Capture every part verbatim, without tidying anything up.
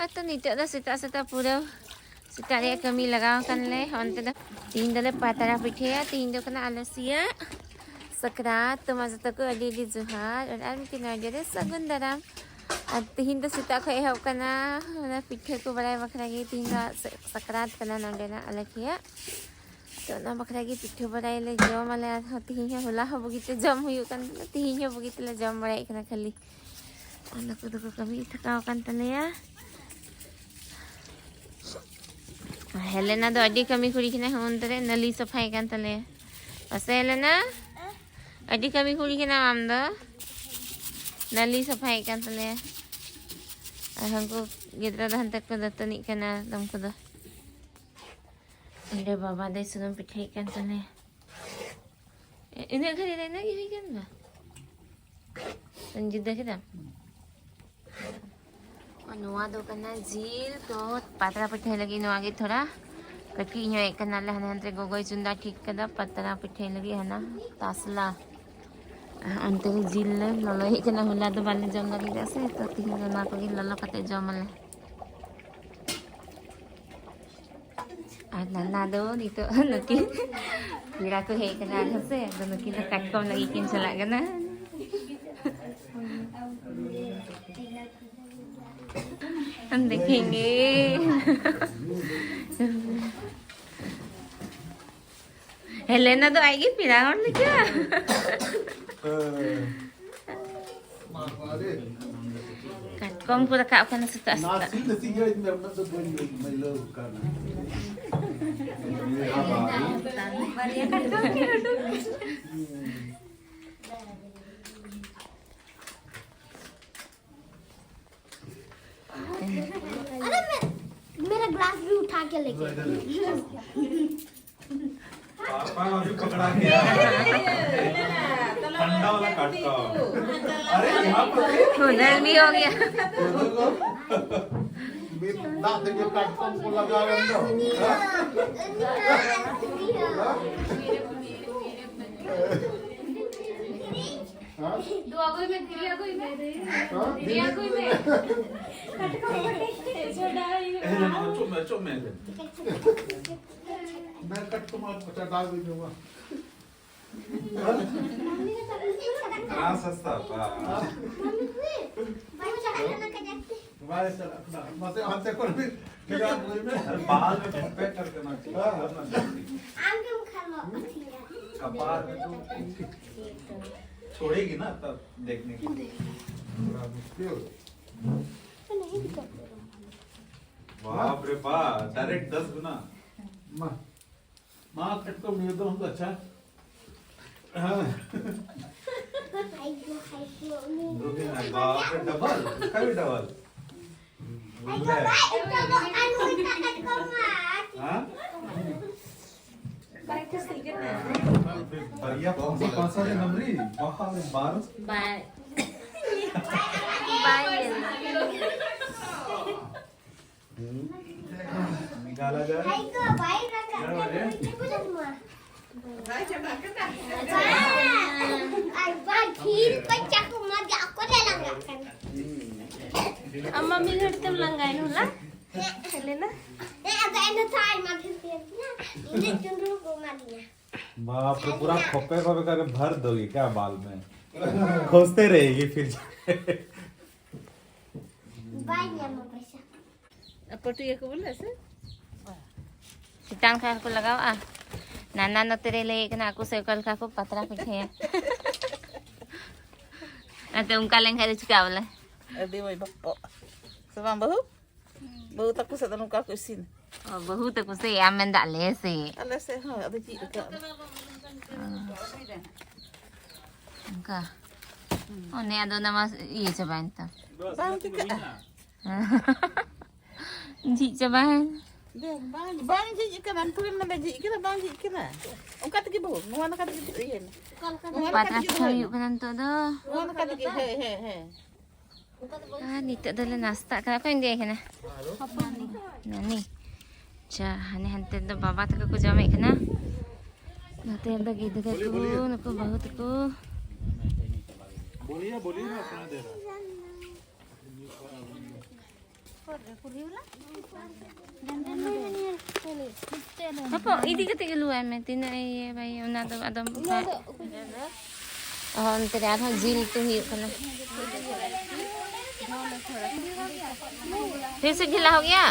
ᱟᱨ ᱛᱚ ᱱᱤᱛᱚᱜ ᱫᱚ ᱥᱮᱛᱟᱜ ᱥᱮᱛᱟᱜ ᱯᱩᱨᱟᱹ ᱥᱮᱛᱟᱜ ᱨᱮᱭᱟᱜ ᱠᱟᱹᱢᱤ ᱞᱟᱜᱟᱣ ᱟᱠᱟᱱ ᱞᱮ᱾ ᱚᱱᱛᱮ ᱫᱚ ᱛᱤᱦᱤᱧ ᱫᱚᱞᱮ ᱯᱟᱛᱲᱟ ᱯᱤᱴᱷᱟᱹᱭᱟ᱾ ᱛᱤᱦᱤᱧ ᱫᱚ ᱠᱟᱱᱟ ᱟᱞᱮ ᱥᱮᱭᱟᱜ ᱥᱟᱠᱨᱟᱛ᱾ ᱛᱚ ᱢᱟ ᱡᱚᱛᱚ ᱠᱚ ᱟᱹᱰᱤ ᱟᱹᱰᱤ ᱡᱚᱦᱟᱨ ᱟᱨ ᱟᱨ ᱢᱤᱫᱴᱮᱱ ᱱᱚᱣᱟ video ᱨᱮ ᱥᱟᱹᱜᱩᱱ ᱫᱟᱨᱟᱢ᱾ ᱟᱨ ᱛᱤᱦᱤᱧ ᱫᱚ ᱥᱮᱛᱟᱜ ᱠᱷᱚᱱ ᱮᱦᱚᱵ ᱠᱟᱱᱟ ᱚᱱᱟ ᱯᱤᱴᱷᱟᱹ ᱠᱚ ᱵᱟᱲᱟᱭ ᱵᱟᱠᱷᱨᱟ ᱜᱮ᱾ ᱛᱤᱦᱤᱧ ᱫᱚ ᱥᱟ- ᱥᱟᱠᱨᱟᱛ ᱠᱟᱱᱟ ᱱᱚᱰᱮᱱᱟᱜ ᱟᱞᱮ ᱴᱷᱮᱭᱟᱜ᱾ ᱛᱚ ᱚᱱᱟ ᱵᱟᱠᱷᱨᱟ ᱜᱮ ᱯᱤᱴᱷᱟᱹ ᱵᱟᱲᱟᱭᱟᱞᱮ, ᱡᱚᱢ ᱟᱞᱮ᱾ ᱟᱨᱦᱚᱸ ᱛᱤᱦᱤᱧ ᱦᱚᱸ, ᱦᱚᱞᱟ ᱦᱚᱸ ᱵᱩᱜᱤᱛᱮ ᱡᱚᱢ ᱦᱩᱭᱩᱜ ᱠᱟᱱ ᱛᱟᱦᱮᱱᱟ, ᱛᱤᱦᱤᱧ ᱦᱚᱸ ᱵᱩᱜᱤ ᱛᱮᱞᱮ ᱡᱚᱢ ᱵᱟᱲᱟᱭᱮᱫ ᱠᱟᱱᱟ ᱠᱷᱟᱹᱞᱤ᱾ ᱟᱨ ᱱᱩᱠᱩ ᱫᱚᱠᱚ ᱠᱟᱹᱢᱤ ᱛᱷᱟᱠᱟᱣ ᱟᱠᱟᱱ ᱛᱟᱞᱮᱭᱟ᱾ ᱦᱮᱞᱮᱱᱟ ᱫᱚ ᱟᱹᱰᱤ ᱠᱟᱹᱢᱤ ᱠᱩᱲᱤ ᱠᱟᱱᱟᱭ, ᱦᱚᱸ ᱚᱱᱛᱮ ᱨᱮ ᱱᱟᱹᱞᱤ ᱥᱟᱯᱷᱟᱭ ᱠᱟᱱ ᱛᱟᱞᱮᱭᱟ᱾ ᱢᱟᱥᱮ ᱦᱮᱞᱮᱱᱟ, ᱟᱹᱰᱤ ᱠᱟᱹᱢᱤ ᱠᱩᱲᱤ ᱠᱟᱱᱟᱢ ᱟᱢ ᱫᱚ᱾ ᱱᱟᱹᱞᱤ ᱥᱟᱯᱷᱟᱭᱮᱫ ᱠᱟᱱ ᱛᱟᱞᱮᱭᱟ᱾ ᱟᱨ ᱦᱟᱱᱠᱩ ᱜᱤᱫᱽᱨᱟᱹ ᱫᱚ ᱦᱟᱱᱛᱮ ᱠᱚ ᱫᱟᱹᱛᱟᱹᱱᱤᱜ ᱠᱟᱱᱟ ᱟᱫᱚᱢ ᱠᱚᱫᱚ᱾ ᱚᱸᱰᱮ ᱵᱟᱵᱟ ᱫᱚᱭ ᱥᱩᱱᱩᱢ ᱯᱤᱴᱷᱟᱹᱭᱮᱫ ᱠᱟᱱ ᱛᱟᱞᱮᱭᱟ᱾ ᱤᱱᱟᱹᱜ ᱜᱷᱟᱹᱲᱤᱡ ᱨᱮ ᱤᱱᱟᱹᱜ ᱜᱮ ᱦᱩᱭ ᱠᱟᱱ ᱫᱚ᱾ ᱡᱩᱫᱟᱹ ᱠᱮᱫᱟᱢ? ᱱᱚᱣᱟ ᱫᱚ ᱠᱟᱱᱟ ᱡᱤᱞ᱾ ᱛᱚ ᱯᱟᱛᱲᱟ ᱯᱤᱴᱷᱟᱹᱭ ᱞᱟᱹᱜᱤᱫ ᱱᱚᱣᱟ ᱜᱮ ᱛᱷᱚᱲᱟ ᱠᱟᱹᱴᱤᱡ ᱧᱚᱜ ᱮᱫ ᱠᱟᱱᱟᱞᱮ᱾ ᱦᱟᱱᱮ ᱦᱟᱱᱛᱮ ᱜᱚᱜᱚᱭ ᱪᱚᱸᱫᱟ ᱴᱷᱤᱠ ᱠᱟᱫᱟ ᱯᱟᱛᱲᱟ ᱯᱤᱴᱷᱟᱹᱭ ᱞᱟᱹᱜᱤᱫ ᱦᱟᱱᱟ ᱛᱟᱥᱞᱟ᱾ ᱚᱱᱛᱮ ᱨᱮ ᱡᱤᱞ ᱞᱮ ᱞᱚᱞᱚᱭᱮᱫ ᱠᱟᱱᱟ᱾ ᱦᱚᱞᱟ ᱫᱚ ᱵᱟᱞᱮ ᱡᱚᱢ ᱫᱟᱲᱮᱭᱟᱫᱟ ᱥᱮ, ᱛᱚ ᱛᱤᱦᱤᱧ ᱫᱚ ᱚᱱᱟ ᱠᱚᱜᱮ ᱞᱚᱞᱚ ᱠᱟᱛᱮ ᱡᱚᱢ ᱟᱞᱮ᱾ ᱟᱨ ᱱᱟᱱᱟ ᱫᱚ ᱱᱤᱛᱚᱜ ᱱᱩᱠᱤᱱ ᱯᱮᱲᱟ ᱠᱚ ᱦᱮᱡ ᱠᱟᱱᱟ ᱟᱨᱦᱚᱸ ᱥᱮ, ᱟᱫᱚ ᱱᱩᱠᱤᱱ ᱫᱚ ᱠᱟᱴᱠᱚᱢ ᱞᱟᱹᱜᱤᱫ ᱠᱤᱱ ᱪᱟᱞᱟᱜ ᱠᱟᱱᱟ᱾ ᱦᱮᱞᱮᱱᱟ ᱫᱚ ᱟᱡ ᱜᱮ ᱯᱮᱲᱟ ᱦᱚᱲ ᱞᱮᱠᱟ᱾ ᱠᱟᱴᱠᱚᱢ ᱠᱚ ᱨᱟᱠᱟᱵ ᱠᱟᱱᱟ ᱥᱮᱛᱟᱜ ᱥᱮᱛᱟᱜ᱾ ᱱᱟᱥᱮ ᱱᱟᱥᱮ ᱜᱮ ᱤᱧ ᱫᱚ ᱩᱱᱟᱹᱜ ᱫᱚ ᱵᱟᱹᱧ ᱢᱟᱹᱭᱞᱟᱹᱣ ᱠᱟᱱᱟ᱾ अरे मैं, मेरा ग्लास भी उठा के लेके। पापा अभी पकड़ा गया। ठंडा वाला काटता। अरे यहाँ पर हुनर भी हो गया। ना देखो काटता को लगा रहे हो। हाँ? दो आगोई में, तेरी आगोई में। हाँ? तेरी आगोई में। ᱪᱚ ᱢᱮ᱾ ᱢᱮ ᱠᱟᱴᱠᱚᱢ ᱟᱨ ᱯᱟᱴᱟ ᱰᱟᱞ ᱵᱤᱱ ᱡᱚᱢᱟ᱾ ᱦᱮᱸ, ᱥᱚᱥᱛᱟ ᱵᱟ᱾ ᱵᱟᱭ ᱪᱟᱞᱟᱜ ᱠᱟᱱᱟ᱾ ᱢᱟᱥᱮ ᱦᱟᱱᱛᱮ ᱠᱷᱚᱱ ᱵᱤᱱ ᱵᱷᱮᱜᱟᱨ ᱞᱟᱹᱭ ᱢᱮ᱾ ᱟᱨ ᱵᱟᱦᱟᱞ ᱢᱮ, ᱯᱮᱠ ᱠᱟᱨ ᱠᱮ ᱱᱟ ᱪᱟᱦᱤᱭᱮ᱾ ᱦᱮᱸ, ᱦᱮᱸ᱾ ᱟᱢ ᱜᱮᱢ ᱠᱷᱟᱱ ᱞᱚ ᱟᱹᱛᱤᱧᱟ᱾ कपार में तो छोड़ेगी ना, तब देखने के लिए। बड़ा मुश्किल। बाप रे बाप, डायरेक्ट दस गुना। मा, मा कट को म्यूजिक तो हमको अच्छा। हाँ। दो दिन है, बाप रे, डबल, उसका भी डबल। हाँ? बढ़िया, कौन सा, कौन सा रे नमरी? बाहर बारह। बाय। बाय। निकाला जाए। ᱟᱢ ᱢᱟ ᱢᱤᱫ ᱜᱷᱟᱹᱲᱤᱡ ᱛᱮᱢ ᱞᱟᱸᱜᱟᱭᱮᱱ ᱦᱚᱞᱟ᱾ ᱦᱮᱞᱮᱱᱟ? बाप रे, पूरा खोपे खोपे करके भर दोगी क्या बाल में? खोजते रहेगी फिर। ᱵᱟᱭ ᱧᱟᱢᱟ ᱯᱚᱭᱥᱟ᱾ ᱟᱨ ᱯᱟᱹᱴᱤᱭᱟᱹ ᱠᱚ ᱵᱚᱞᱮ ᱥᱮ? ᱪᱮᱛᱟᱱ ᱠᱷᱚᱱ ᱠᱚ ᱞᱟᱜᱟᱣᱟ᱾ ᱱᱟᱱᱟ ᱱᱚᱛᱮ ᱨᱮ ᱞᱟᱹᱭ ᱠᱟᱱᱟ ᱟᱠᱚ ᱥᱮ ᱚᱠᱟ ᱞᱮᱠᱟ ᱠᱚ ᱯᱟᱛᱲᱟ ᱯᱤᱴᱷᱟᱹᱭᱟ᱾ ᱚᱱᱟᱛᱮ ᱚᱱᱠᱟ ᱞᱮᱱᱠᱷᱟᱱ ᱫᱚ ᱪᱤᱠᱟᱹᱜᱼᱟ ᱵᱚᱞᱮ? ᱟᱹᱰᱤ ᱢᱚᱡᱽ ᱵᱟᱯᱚ᱾ ᱥᱮ ᱵᱟᱝ ᱵᱟᱹᱦᱩ? ᱵᱟᱹᱦᱩ ᱛᱟᱠᱚ ᱥᱮᱫ ᱫᱚ ᱱᱚᱝᱠᱟ ᱠᱚ ᱤᱥᱤᱱ᱾ ᱚ, ᱵᱟᱹᱦᱩ ᱛᱟᱠᱚ ᱥᱮ? ᱟᱢ ᱢᱮᱱᱫᱟ ᱟᱞᱮ ᱥᱮ? ᱟᱞᱮ ᱥᱮᱫ ᱦᱚᱸ, ᱟᱫᱚ ᱪᱮᱫ ᱞᱮᱠᱟ? ᱚᱱᱠᱟ᱾ ᱚᱱᱮ ᱟᱫᱚ ᱚᱱᱟ ᱢᱟ ᱤᱭᱟᱹ ᱪᱟᱵᱟᱭᱮᱱ ᱛᱟᱢ᱾ ᱵᱟᱝ ᱪᱤᱠᱟᱹᱜᱼᱟ᱾ ᱡᱷᱤᱡ ᱪᱟᱵᱟᱭᱮᱱ᱾ ᱫᱮ, ᱵᱟᱝ, ᱵᱟᱝ ᱡᱷᱤᱡ ᱠᱟᱱᱟ, ᱟᱢ ᱛᱷᱚᱲᱤᱢ ᱢᱮᱱᱫᱟ ᱡᱷᱤᱡ ᱠᱟᱱᱟ, ᱵᱟᱝ ᱡᱷᱤᱡ ᱠᱟᱱᱟ᱾ ᱚᱱᱠᱟ ᱛᱮᱜᱮ ᱵᱟᱹᱦᱩ, ᱱᱚᱣᱟ ᱱᱟᱠᱷᱟ ᱛᱮᱜᱮ ᱤᱭᱟᱹᱭ ᱢᱮ᱾ ᱱᱚᱣᱟ ᱱᱟᱠᱷᱟ ᱯᱟᱛᱲᱟ ᱛᱮᱜᱮ ᱯᱤᱴᱷᱟᱹ ᱫᱚᱦᱚᱭ ᱦᱩᱭᱩᱜ ᱢᱮ᱾ ᱠᱟᱱᱟ ᱱᱤᱛᱚᱜ ᱫᱚ᱾ ᱱᱚᱣᱟ ᱱᱟᱠᱷᱟ ᱛᱮᱜᱮ, ᱦᱮᱸ, ᱦᱮᱸ, ᱦᱮᱸ᱾ ᱟᱨ ᱱᱤᱛᱚᱜ ᱫᱚᱞᱮ ᱱᱟᱥᱛᱟᱜ ᱠᱟᱱᱟ᱾ ᱚᱠᱚᱭ ᱤᱫᱤᱭᱟᱭ ᱠᱟᱱᱟ? ᱱᱟᱱᱤ᱾ ᱟᱪᱪᱷᱟ, ᱦᱟᱱᱮ ᱦᱟᱱᱛᱮ ᱫᱚ ᱵᱟᱵᱟ ᱛᱟᱠᱚ ᱠᱚ ᱡᱚᱢᱮᱫ ᱠᱟᱱᱟ᱾ ᱱᱚᱛᱮ ᱨᱮᱫᱚ ᱜᱤᱫᱽᱨᱟᱹ ᱠᱚ, ᱱᱩᱠᱩ ᱵᱟᱹᱦᱩ ᱛᱟᱠᱚ᱾ बोलिए, बोलिए ना, सुना दे रहा। ᱦᱚᱯᱚᱱ, ᱤᱫᱤ ᱠᱟᱛᱮ ᱜᱮ ᱞᱩᱣᱟᱭ ᱢᱮ, ᱛᱤᱱᱟᱹᱜ ᱤᱭᱟᱹ ᱵᱟᱭ, ᱚᱱᱟ ᱫᱚ ᱟᱫᱚᱢ ᱚ, ᱚᱱᱛᱮ ᱨᱮ ᱟᱨᱦᱚᱸ ᱡᱤᱞ ᱩᱛᱩ ᱦᱩᱭᱩᱜ ᱠᱟᱱᱟ᱾ ᱯᱷᱤᱨ ᱥᱮ ᱰᱷᱤᱞᱟ ᱦᱳ ᱜᱮᱭᱟ?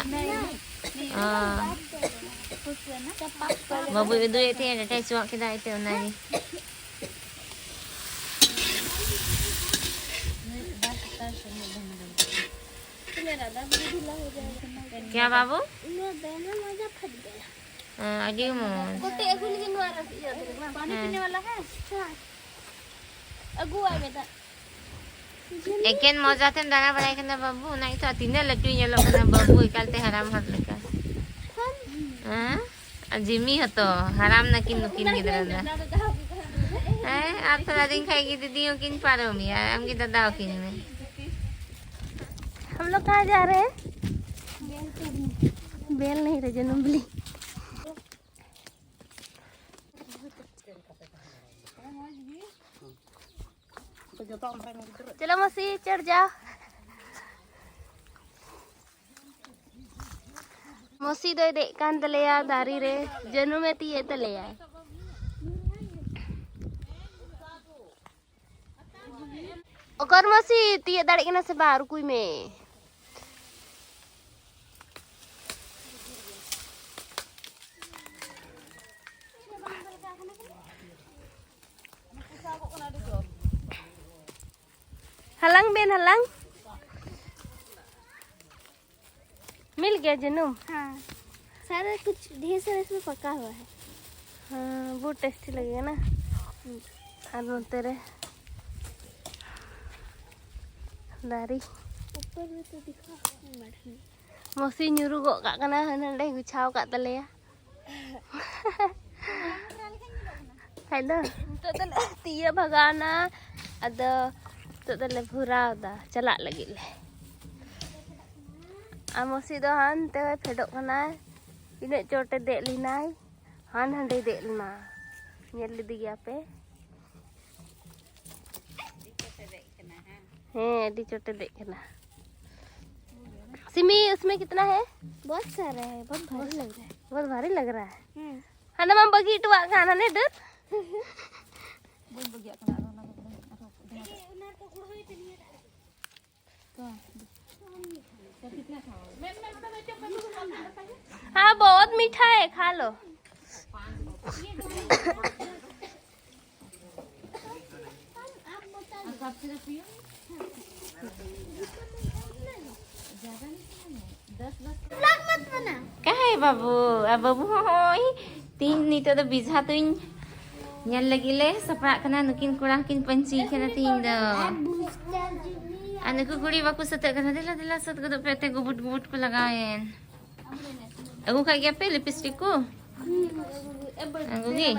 ᱚ᱾ ᱵᱟᱹᱵᱩᱭ ᱩᱫᱩᱜ ᱮᱫ ᱛᱟᱦᱮᱸᱫ, ᱰᱟᱴᱟᱭ ᱪᱚᱣᱟᱜ ᱠᱮᱫᱟ, ᱮᱱᱛᱮ ᱚᱱᱟᱜᱮ᱾ क्या बाबू? हाँ, अजी मोमोज। हाँ। ᱮᱠᱮᱱ ᱢᱚᱡᱟ ᱛᱮᱢ ᱫᱟᱬᱟ ᱵᱟᱲᱟᱭ ᱠᱟᱱᱟ ᱵᱟᱹᱵᱩ, ᱚᱱᱟ ᱜᱮᱛᱚ ᱛᱤᱱᱟᱹᱜ ᱞᱟᱹᱴᱩᱭ ᱧᱮᱞᱚᱜ ᱠᱟᱱᱟ ᱵᱟᱹᱵᱩ, ᱮᱠᱟᱞᱛᱮ ᱦᱟᱲᱟᱢ ᱦᱚᱲ ᱞᱮᱠᱟ᱾ ᱦᱮᱸ? ᱟᱨ ᱡᱤᱢᱤ ᱦᱚᱸᱛᱚ ᱦᱟᱲᱟᱢ ᱱᱟᱹᱠᱤᱱ ᱱᱩᱠᱤᱱ ᱜᱤᱫᱽᱨᱟᱹ ᱫᱚ᱾ ᱦᱮᱸ, ᱟᱨ ᱛᱷᱚᱲᱟ ᱫᱤᱱ ᱠᱷᱟᱡ ᱜᱮ ᱫᱤᱫᱤ ᱦᱚᱸᱠᱤᱱ ᱯᱟᱨᱚᱢᱮᱭᱟ, ᱟᱢ ᱜᱮ ᱫᱟᱫᱟ ᱦᱚᱸᱠᱤᱱ ᱢᱮ᱾ हम लोग कहाँ जा रहे हैं? बेल नहीं रहे, जन्म बिल्ली। चलो मौसी, चढ़ जा। ᱢᱚᱥᱤ ᱫᱚᱭ ᱫᱮᱡ ᱠᱟᱱ ᱛᱟᱞᱮᱭᱟ ᱫᱟᱨᱮ ᱨᱮ, ᱡᱟᱹᱱᱩᱢᱮ ᱛᱤᱭᱟᱹᱜ ᱛᱟᱞᱮᱭᱟ᱾ ᱚᱠᱚᱨ ᱢᱚᱥᱤ, ᱛᱤᱭᱟᱹᱜ ᱫᱟᱲᱮᱜ ᱠᱟᱱᱟ ᱥᱮ ᱵᱟᱝ? ᱨᱩᱠᱩᱭ ᱢᱮ᱾ ᱦᱟᱞᱟᱝ ᱵᱮᱱ, ᱦᱟᱞᱟᱝ᱾ मिल गया जनम? हाँ, सारा कुछ, ढेर सारा इसमें पका हुआ है। हाँ, बहुत टेस्टी लगेगा ना। ᱟᱨ ᱱᱚᱛᱮ ᱨᱮ ᱫᱟᱨᱮ᱾ ऊपर में तो दिखा, ᱢᱚᱥᱤ ᱧᱩᱨᱩ ᱜᱚᱜ ᱠᱟᱜ ᱠᱟᱱᱟ, ᱦᱟᱸᱰᱮ ᱜᱩᱪᱷᱟᱣ ᱠᱟᱜ ᱛᱟᱞᱮᱭᱟ᱾ ᱠᱷᱟᱡ ᱫᱚ ᱱᱤᱛᱚᱜ ᱫᱚᱞᱮ ᱛᱤᱭᱟᱹ ᱵᱷᱟᱜᱟᱣᱱᱟ, ᱟᱫᱚ ᱱᱤᱛᱚᱜ ᱫᱚᱞᱮ ᱵᱷᱚᱨᱟᱣ ᱫᱟ, ᱪᱟᱞᱟᱜ ᱞᱟᱹᱜᱤᱫ ᱞᱮ᱾ ᱟᱨ ᱢᱚᱥᱤ ᱫᱚ ᱦᱟᱱᱛᱮ ᱦᱚᱸᱭ ᱯᱷᱮᱰᱚᱜ ᱠᱟᱱᱟᱭ, ᱛᱤᱱᱟᱹᱜ ᱪᱚᱴᱮ ᱫᱮᱡ ᱞᱮᱱᱟᱭ, ᱦᱟᱱ ᱦᱟᱸᱰᱮᱭ ᱫᱮᱡ ᱞᱮᱱᱟ, ᱧᱮᱞ ᱞᱮᱫᱮ ᱜᱮᱭᱟ ᱯᱮ᱾ ᱦᱮᱸ, ᱟᱹᱰᱤ ᱪᱚᱴᱮ ᱫᱮᱡ ᱠᱟᱱᱟ᱾ ᱥᱤᱢᱤ ये उसमें कितना है? बहुत सारा है, बहुत भारी लग रहा है। बहुत भारी लग रहा है। हम्म। ᱦᱟᱱᱟ ᱢᱟᱢ ᱵᱟᱹᱜᱤ ᱦᱚᱴᱚᱣᱟᱜ ᱠᱟᱱ, ᱦᱟᱱᱮ ᱰᱟᱹᱨ᱾ ᱵᱟᱹᱧ ᱵᱟᱹᱜᱤᱭᱟᱜ ᱠᱟᱱᱟ, ᱟᱨᱦᱚᱸ ᱚᱱᱟ ᱠᱚᱫᱚ, ᱟᱨᱦᱚᱸ ᱡᱟᱦᱟᱸ ᱴᱟᱜ᱾ ᱚᱱᱟ ᱨᱮᱫᱚ ᱜᱩᱲ ᱦᱚᱸ ᱤᱛᱟᱹᱧ ᱜᱮᱭᱟ᱾ ᱦᱮᱸ, ᱵᱚᱦᱩᱛ ᱢᱤᱴᱷᱟ ᱦᱮ, ᱠᱷᱟ ᱞᱚ᱾ ᱠᱟᱦᱮ ᱵᱟᱹᱵᱩ, ᱟᱨ ᱵᱟᱹᱵᱩ ᱦᱚᱸ ᱦᱚᱸᱜᱼᱚᱭ ᱛᱤᱦᱤᱧ ᱱᱤᱛᱚᱜ ᱫᱚ ᱵᱮᱡᱷᱟ ᱛᱩᱧ ᱧᱮᱞ ᱞᱟᱹᱜᱤᱫ ᱞᱮ ᱥᱟᱯᱲᱟᱜ ᱠᱟᱱᱟ᱾ ᱱᱩᱠᱤᱱ ᱠᱚᱲᱟ ᱦᱚᱸᱠᱤᱱ ᱯᱟᱹᱧᱪᱤ ᱠᱟᱱᱟ ᱛᱤᱦᱤᱧ ᱫᱚ᱾ ᱟᱨ ᱱᱩᱠᱩ ᱠᱩᱲᱤ ᱵᱟᱠᱚ ᱥᱟᱹᱛᱟᱹᱜ ᱠᱟᱱᱟ᱾ ᱫᱮᱞᱟ, ᱫᱮᱞᱟ, ᱥᱟᱹᱛ ᱜᱚᱫᱚᱜ ᱯᱮ, ᱮᱛᱮ ᱜᱩᱵᱩᱴ, ᱜᱩᱵᱩᱴ ᱠᱚ ᱞᱟᱜᱟᱣᱮᱱ᱾ ᱟᱹᱜᱩ ᱠᱟᱜ ᱜᱮᱭᱟ ᱯᱮ ᱞᱤᱯᱤᱥᱴᱤᱠ ᱠᱚ? ᱟᱹᱜᱩ ᱜᱮ?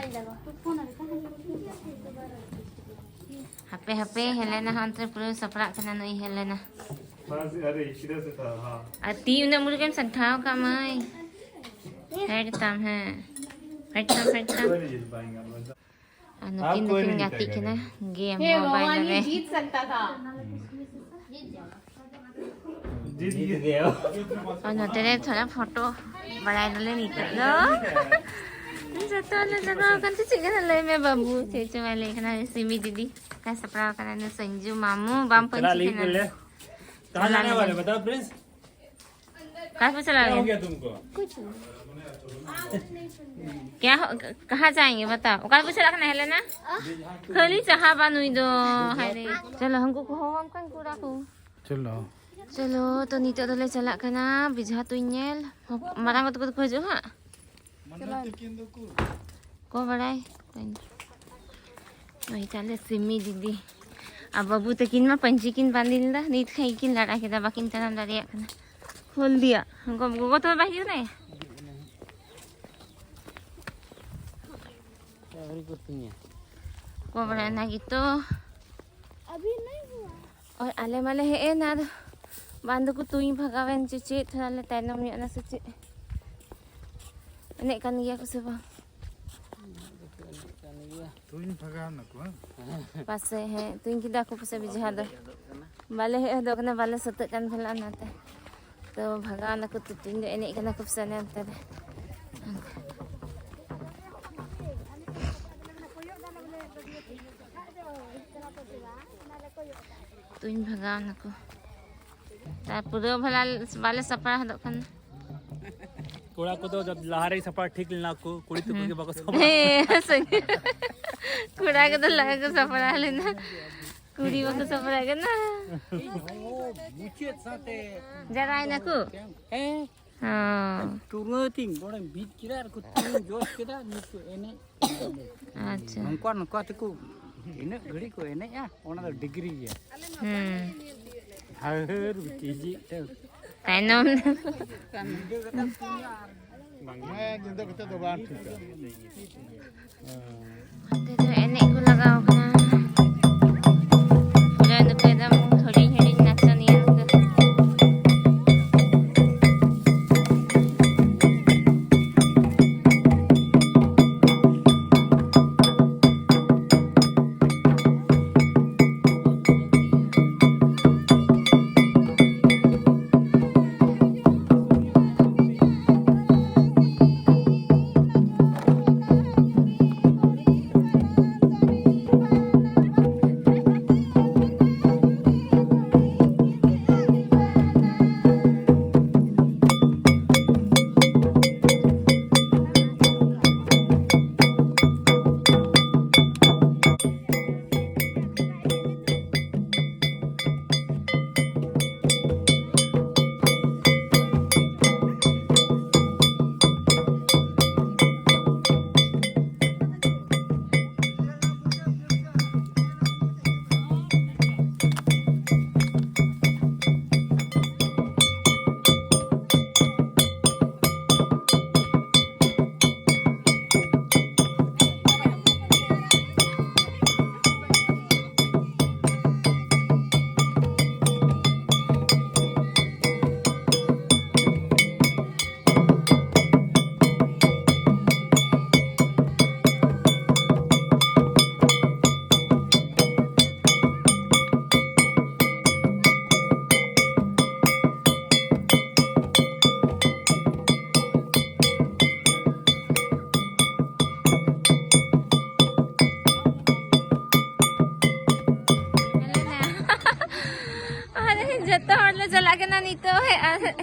ᱦᱟᱯᱮ, ᱦᱟᱯᱮ, ᱦᱮᱞᱮᱱᱟ ᱦᱚᱸ ᱚᱱᱛᱮ ᱯᱩᱨᱟᱹ ᱥᱟᱯᱲᱟᱜ ᱠᱟᱱᱟ ᱱᱩᱭ ᱦᱮᱞᱮᱱᱟ᱾ ᱟᱨ ᱛᱤ ᱩᱱᱟᱹᱜ ᱢᱩᱨᱩᱠᱮᱢ ᱥᱟᱢᱴᱷᱟᱣ ᱠᱟᱜ ᱢᱟᱹᱭ᱾ ᱯᱷᱮᱰ ᱛᱟᱢ, ᱦᱮᱸ᱾ ᱯᱷᱮᱰ ᱛᱟᱢ, ᱯᱷᱮᱰ ᱛᱟᱢ᱾ ᱟᱨ ᱱᱩᱠᱤᱱ ᱫᱚᱠᱤᱱ ᱜᱟᱛᱮᱜ ᱠᱟᱱᱟ ᱜᱮᱢ ᱢᱳᱵᱟᱭᱤᱞ ᱨᱮ᱾ ᱡᱤᱛ ᱜᱮᱭᱟ᱾ ᱟᱨ ᱱᱚᱛᱮ ᱨᱮ ᱛᱷᱚᱲᱟ ᱯᱷᱳᱴᱳ ᱵᱟᱲᱟᱭ ᱫᱟᱞᱮ ᱱᱤᱛᱚᱜ ᱫᱚ᱾ ᱡᱚᱛᱚ ᱞᱮ ᱡᱟᱜᱟᱣ ᱟᱠᱟᱱ ᱛᱮ ᱪᱮᱫ ᱠᱟᱱᱟ ᱞᱟᱹᱭ ᱢᱮ ᱵᱟᱹᱵᱩ? ᱪᱮᱫ ᱪᱚ ᱵᱟᱭ ᱞᱟᱹᱭ ᱠᱟᱱᱟ᱾ ᱥᱤᱢᱤ ᱫᱤᱫᱤ ᱚᱠᱟᱭ ᱥᱟᱯᱲᱟᱣ ᱠᱟᱱᱟ? ᱱᱩᱭ ᱥᱚᱧᱡᱩ ᱢᱟᱢᱩ ᱵᱟᱢ ᱯᱟᱹᱧᱪᱤ ᱠᱟᱱᱟ? ᱠᱟᱦᱟᱸ ᱡᱟᱱᱮ ᱣᱟᱞᱮ ᱦᱟᱭ? ᱵᱟᱛᱟᱣ ᱯᱨᱤᱱᱥ᱾ ᱚᱠᱟ ᱯᱮ ᱪᱟᱞᱟᱣ ᱠᱟᱱᱟ? ᱠᱩᱪ ᱱᱟᱦᱤᱸ᱾ ᱠᱭᱟ ᱦᱚ-, ᱠᱟᱦᱟᱸ ᱡᱟᱭᱮᱸᱜᱮ ᱵᱟᱛᱟᱣ? ᱚᱠᱟ ᱯᱮ ᱪᱟᱞᱟᱜ ᱠᱟᱱᱟ ᱦᱮᱞᱮᱱᱟ? ᱠᱷᱟᱹᱞᱤ ᱪᱟᱦᱟ ᱵᱟ ᱱᱩᱭ ᱫᱚ᱾ ᱦᱟᱭ ᱨᱮ᱾ ᱪᱚᱞᱚ, ᱦᱟᱹᱱᱠᱩ ᱠᱚ ᱦᱚᱦᱚᱣᱟᱢ ᱠᱟᱱ ᱠᱚᱲᱟ ᱠᱚ᱾ ᱪᱚᱞᱚ᱾ ᱪᱚᱞᱚ, ᱛᱚ ᱱᱤᱛᱚᱜ ᱫᱚᱞᱮ ᱪᱟᱞᱟᱜ ᱠᱟᱱᱟ ᱵᱮᱡᱷᱟ ᱛᱩᱧ ᱧᱮᱞ᱾ ᱢᱟᱨᱟᱝ ᱜᱚ ᱛᱟᱠᱚ ᱫᱚᱠᱚ ᱦᱤᱡᱩᱜᱼᱟ ᱦᱟᱸᱜ᱾ ᱢᱟᱱᱮ ᱛᱤᱠᱤᱱ ᱫᱚᱠᱚ ᱚᱠᱚᱭ ᱵᱟᱲᱟᱭ? ᱚᱠᱚᱭ ᱱᱟᱭ ᱛᱟᱞᱮ ᱥᱤᱢᱤ ᱫᱤᱫᱤ᱾ ᱟᱨ ᱵᱟᱹᱵᱩ ᱛᱟᱹᱠᱤᱱ ᱢᱟ ᱯᱟᱹᱧᱪᱤ ᱠᱤᱱ ᱵᱟᱸᱫᱮ ᱞᱮᱫᱟ, ᱱᱤᱛ ᱠᱷᱟᱡ ᱜᱮᱠᱤᱱ ᱞᱟᱲᱟ ᱠᱮᱫᱟ, ᱵᱟᱹᱠᱤᱱ ᱛᱟᱲᱟᱢ ᱫᱟᱲᱮᱭᱟᱜ ᱠᱟᱱᱟ᱾ ᱦᱚᱞᱫᱤᱭᱟ᱾ ᱜᱚ-, ᱜᱚᱜᱚ ᱛᱚᱵᱮ ᱵᱟᱭ ᱦᱤᱡᱩᱜ ᱠᱟᱱᱟᱭ? ᱟᱹᱣᱨᱤ ᱠᱚ ᱛᱩᱧᱟ᱾ ᱚᱠᱚᱭ ᱵᱟᱲᱟᱭ ᱚᱱᱟ ᱜᱮᱛᱚ᱾ ᱳᱭ, ᱟᱞᱮ ᱢᱟᱞᱮ ᱦᱮᱡ ᱮᱱ, ᱟᱨ ᱵᱟᱝ ᱫᱚᱠᱚ ᱛᱩᱧ ᱵᱷᱟᱜᱟᱣᱮᱱ ᱪᱚ ᱪᱮᱫ, ᱛᱷᱚᱲᱟ ᱞᱮ ᱛᱟᱭᱱᱚᱢ ᱧᱚᱜ ᱮᱱᱟ ᱥᱮ ᱪᱮᱫ? ᱮᱱᱮᱡ ᱠᱟᱱ ᱜᱮᱭᱟ ᱠᱚ ᱥᱮ ᱵᱟᱝ? ᱮᱱᱮᱡ ᱫᱚᱠᱚ ᱮᱱᱮᱡ ᱠᱟᱱ ᱜᱮᱭᱟ᱾ ᱛᱩᱧ ᱵᱷᱟᱜᱟᱣ ᱱᱟᱠᱚ, ᱦᱮᱸ? ᱯᱟᱥᱮ, ᱦᱮᱸ, ᱛᱩᱧ ᱠᱮᱫᱟ ᱠᱚ ᱯᱟᱥᱮ ᱵᱮᱡᱷᱟ ᱫᱚ᱾ ᱵᱟᱞᱮ ᱦᱮᱡ ᱦᱚᱫᱚᱜ ᱠᱟᱱᱟ, ᱵᱟᱞᱮ ᱥᱟᱹᱛᱟᱹᱜ ᱠᱟᱱ ᱛᱟᱦᱮᱱᱟ ᱚᱱᱟᱛᱮ᱾ ᱛᱚ ᱵᱷᱟᱜᱟᱣ ᱱᱟᱠᱚ, ᱛᱚ ᱛᱮᱦᱮᱧ ᱫᱚ ᱮᱱᱮᱡ ᱠᱟᱱᱟ ᱠᱚ ᱥᱮ ᱚᱱᱮ ᱚᱱᱛᱮ ᱨᱮ᱾ ᱛᱚᱧ ᱵᱷᱟᱜᱟᱣ ᱱᱟᱠᱚ᱾ ᱛᱟᱨᱯᱚᱨᱮ ᱵᱷᱟᱞᱟ ᱵᱟᱞᱮ ᱥᱟᱯᱲᱟᱣ ᱦᱚᱫᱚᱜ ᱠᱟᱱᱟ᱾ ᱠᱚᱲᱟ ᱠᱚᱫᱚ ᱡᱚᱛ-, ᱞᱟᱦᱟ ᱨᱮᱜᱮ ᱥᱟᱯᱲᱟᱣ ᱴᱷᱤᱠ ᱞᱮᱱᱟ ᱠᱚ, ᱠᱩᱲᱤ ᱛᱟᱠᱚ ᱜᱮ ᱵᱟᱠᱚ ᱥᱟᱯᱲᱟᱣ᱾ ᱦᱮᱸ, ᱥᱟᱹᱨᱤ᱾ ᱠᱚᱲᱟ ᱠᱚᱫᱚ ᱞᱟᱦᱟ ᱠᱚ ᱥᱟᱯᱲᱟᱣ ᱞᱮᱱᱟ, ᱠᱩᱲᱤ ᱵᱟᱠᱚ ᱥᱟᱯᱲᱟᱣ ᱠᱟᱱᱟ᱾ ᱢᱩᱪᱟᱹᱫ ᱥᱟᱶᱛᱮ ᱡᱟᱣᱨᱟᱭ ᱱᱟᱠᱚ? ᱦᱮᱸ᱾ ᱦᱚᱸ᱾ ᱴᱩᱨᱟᱹ ᱛᱤᱧ ᱱᱚᱰᱮᱧ ᱵᱤᱫ ᱠᱮᱫᱟ ᱟᱨ ᱠᱚ ᱛᱤᱧ ᱡᱚᱥ ᱠᱮᱫᱟ, ᱱᱤᱛ ᱠᱚ ᱮᱱᱮᱡ᱾ ᱟᱪᱪᱷᱟ᱾ ᱱᱚᱝᱠᱟ ᱱᱚᱝᱠᱟ ᱛᱮᱠᱚ ᱛᱤᱱᱟᱹᱜ ᱜᱷᱟᱹᱲᱤ ᱠᱚ ᱮᱱᱮᱡᱼᱟ, ᱚᱱᱟ ᱫᱚ ᱰᱤᱜᱽᱨᱤ ᱜᱮᱭᱟ᱾ ᱦᱩᱸ᱾ ᱦᱟᱹᱨ ᱛᱤᱡᱤ ᱛᱮ᱾ ᱛᱟᱭᱱᱚᱢ᱾ ᱧᱤᱫᱟᱹ ᱠᱟᱛᱮ ᱦᱮᱸ, ᱧᱤᱫᱟᱹ ᱠᱟᱛᱮ ᱫᱚ ᱵᱟᱝ ᱴᱷᱤᱠᱟ᱾ ᱦᱮᱸ᱾ ᱚᱱᱛᱮ ᱫᱚ ᱮᱱᱮᱡ ᱠᱚ ᱞᱟᱜᱟᱣ ᱠᱟᱱᱟ᱾ ᱯᱩᱨᱟᱹ ᱱᱩᱠᱩ ᱮᱠᱫᱚᱢ ᱦᱩᱰᱤᱧ ᱦᱩᱰᱤᱧ ᱱᱟᱪᱚᱱᱤᱭᱟᱹ ᱱᱩᱠᱩ᱾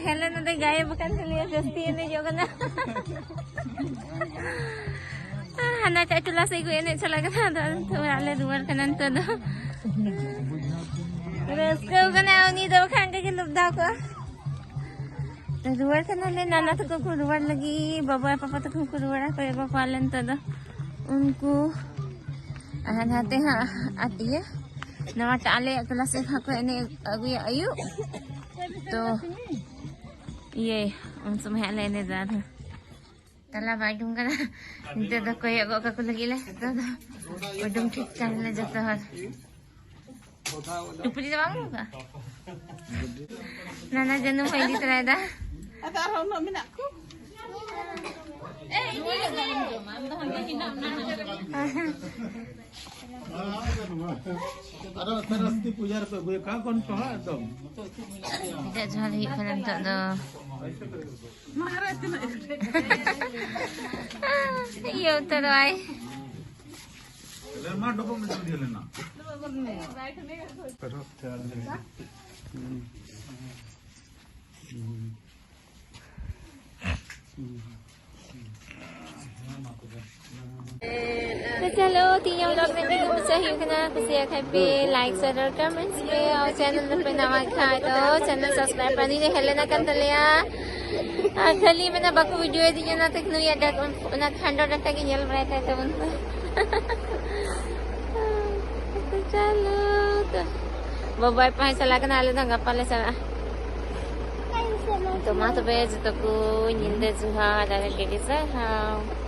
ᱦᱮᱞᱮ ᱱᱚᱰᱮ ᱜᱟᱭᱮᱵ ᱟᱠᱟᱱ ᱛᱟᱞᱮᱭᱟ, ᱡᱟᱹᱥᱛᱤ ᱮᱱᱮᱡᱚᱜ ᱠᱟᱱᱟ᱾ ᱦᱟᱱᱟ ᱪᱟ ᱴᱚᱞᱟ ᱥᱮᱫ ᱠᱚ ᱮᱱᱮᱡ ᱪᱟᱞᱟᱜ ᱠᱟᱱᱟ, ᱟᱫᱚ ᱱᱤᱛᱚᱜ ᱚᱲᱟᱜ ᱞᱮ ᱨᱩᱣᱟᱹᱲ ᱠᱟᱱᱟ ᱱᱤᱛᱚᱜ ᱫᱚ᱾ ᱨᱟᱹᱥᱠᱟᱹᱣ ᱠᱟᱱᱟ ᱩᱱᱤ ᱫᱚ, ᱵᱟᱠᱷᱟᱱ ᱚᱱᱠᱟ ᱜᱮ ᱞᱩᱵᱫᱟ ᱠᱚᱜᱼᱟ᱾ ᱨᱩᱣᱟᱹᱲ ᱠᱟᱱᱟᱞᱮ, ᱱᱟᱱᱟ ᱛᱟᱠᱚ ᱠᱚ ᱨᱩᱣᱟᱹᱲ ᱞᱟᱹᱜᱤᱫ, ᱵᱟᱵᱟ ᱯᱟᱯᱟ ᱛᱟᱠᱚ ᱠᱚ ᱨᱩᱣᱟᱹᱲᱟ, ᱠᱚᱭᱚᱜ ᱵᱟᱠᱚ ᱟᱞᱮ ᱱᱤᱛᱚᱜ ᱫᱚ ᱩᱱᱠᱩ᱾ ᱟᱨ ᱱᱟᱛᱮ ᱦᱟᱸᱜ ᱟᱨ ᱤᱭᱟᱹ ᱱᱟᱣᱟ ᱴᱟᱜ ᱟᱞᱮᱭᱟᱜ ᱴᱚᱞᱟ ᱥᱮᱫ ᱦᱟᱸᱜ ᱠᱚ ᱮᱱᱮᱡ ᱟᱹᱜᱩᱭᱟ ᱟᱹᱭᱩᱵ᱾ ᱛᱚ ᱤᱭᱟᱹ ᱩᱱ ᱥᱚᱢᱚᱭ ᱦᱟᱸᱜ ᱞᱮ ᱮᱱᱮᱡᱟ ᱟᱨᱦᱚᱸ᱾ ᱛᱟᱞᱟ ᱵᱟᱭ ᱩᱰᱩᱝ ᱠᱟᱱᱟ᱾ ᱱᱤᱛᱚᱜ ᱫᱚ ᱠᱚᱭᱚᱜ ᱜᱚᱜ ᱠᱟᱠᱚ ᱞᱟᱹᱜᱤᱫ ᱞᱮ, ᱱᱤᱛᱚᱜ ᱫᱚ ᱩᱰᱩᱝ ᱴᱷᱤᱠ ᱠᱟᱱᱟᱞᱮ ᱡᱚᱛᱚ ᱦᱚᱲ᱾ ᱴᱩᱯᱨᱤ ᱫᱚ ᱵᱟᱝ ᱩᱰᱩᱝ ᱠᱟᱜᱼᱟ? ᱱᱟᱱᱟ ᱡᱟᱹᱱᱩᱢ ᱦᱚᱸ ᱤᱫᱤ ᱛᱚᱨᱟᱭᱮᱫᱟ᱾ ᱟᱫᱚ ᱟᱨᱦᱚᱸ ᱩᱱᱟᱹᱜ ᱢᱮᱱᱟᱜ ᱠᱚ᱾ ᱟᱨᱚ ᱥᱚᱨᱚᱥᱚᱛᱤ ᱯᱩᱡᱟ ᱨᱮᱯᱮ ᱟᱹᱜᱩᱭᱟ, ᱠᱟ ᱠᱚᱱ ᱯᱟᱲᱦᱟᱜ ᱮᱠᱫᱚᱢ᱾ ᱛᱤᱱᱟᱹᱜ ᱡᱷᱟᱹᱞ ᱦᱩᱭᱩᱜ ᱠᱟᱱᱟ ᱱᱤᱛᱚᱜ ᱫᱚ᱾ ᱤᱭᱟᱹ ᱩᱛᱟᱹᱨᱚᱜᱼᱟᱭ᱾ ᱞᱮᱱᱢᱟ ᱰᱚᱵᱚᱜ ᱢᱮ ᱡᱚᱞᱫᱤ ᱞᱮᱱᱟ᱾ ᱛᱚ ᱪᱚᱞᱚ, ᱛᱮᱦᱮᱧᱟᱜ vlog ᱱᱚᱰᱮ ᱜᱮ ᱢᱩᱪᱟᱹᱫ ᱦᱩᱭᱩᱜ ᱠᱟᱱᱟ᱾ ᱠᱩᱥᱤᱭᱟᱜ ᱠᱷᱟᱡ ᱯᱮ, like, share ᱟᱨ comments ᱯᱮ᱾ ᱟᱨ channel ᱨᱮᱯᱮ ᱱᱟᱣᱟ ᱠᱷᱟᱡ ᱫᱚ channel subscribe ᱯᱮ᱾ ᱱᱤᱭᱟᱹ ᱦᱮᱞᱮᱱᱟ ᱠᱟᱱ ᱛᱟᱞᱮᱭᱟ᱾ ᱟᱨ ᱠᱷᱟᱹᱞᱤ ᱢᱮᱱᱟ ᱵᱟᱠᱚ video ᱮᱫᱤᱧᱟ, ᱚᱱᱟᱛᱮ ᱱᱩᱭᱟᱜ ᱰᱟᱠ-, ᱚᱱᱟ ᱠᱷᱟᱱᱰᱚ ᱰᱟᱴᱟ ᱜᱮ ᱧᱮᱞ ᱵᱟᱲᱟᱭ ᱛᱟᱭ ᱛᱟᱵᱚᱱ ᱯᱮ᱾ ᱛᱚ ᱪᱚᱞᱚ, ᱛᱚ ᱵᱟᱵᱟᱭ ᱯᱟᱦᱟᱭ ᱪᱟᱞᱟᱜ ᱠᱟᱱᱟ, ᱟᱞᱮ ᱫᱚ ᱜᱟᱯᱟ ᱞᱮ ᱪᱟᱞᱟᱜᱼᱟ᱾ ᱛᱚ ᱢᱟ ᱛᱚᱵᱮ ᱡᱚᱛᱚ ᱠᱚ ᱧᱤᱫᱟᱹ ᱡᱚᱦᱟᱨ ᱟᱨ ᱟᱹᱰᱤ ᱟᱹᱰᱤ ᱥᱟᱨᱦᱟᱣ᱾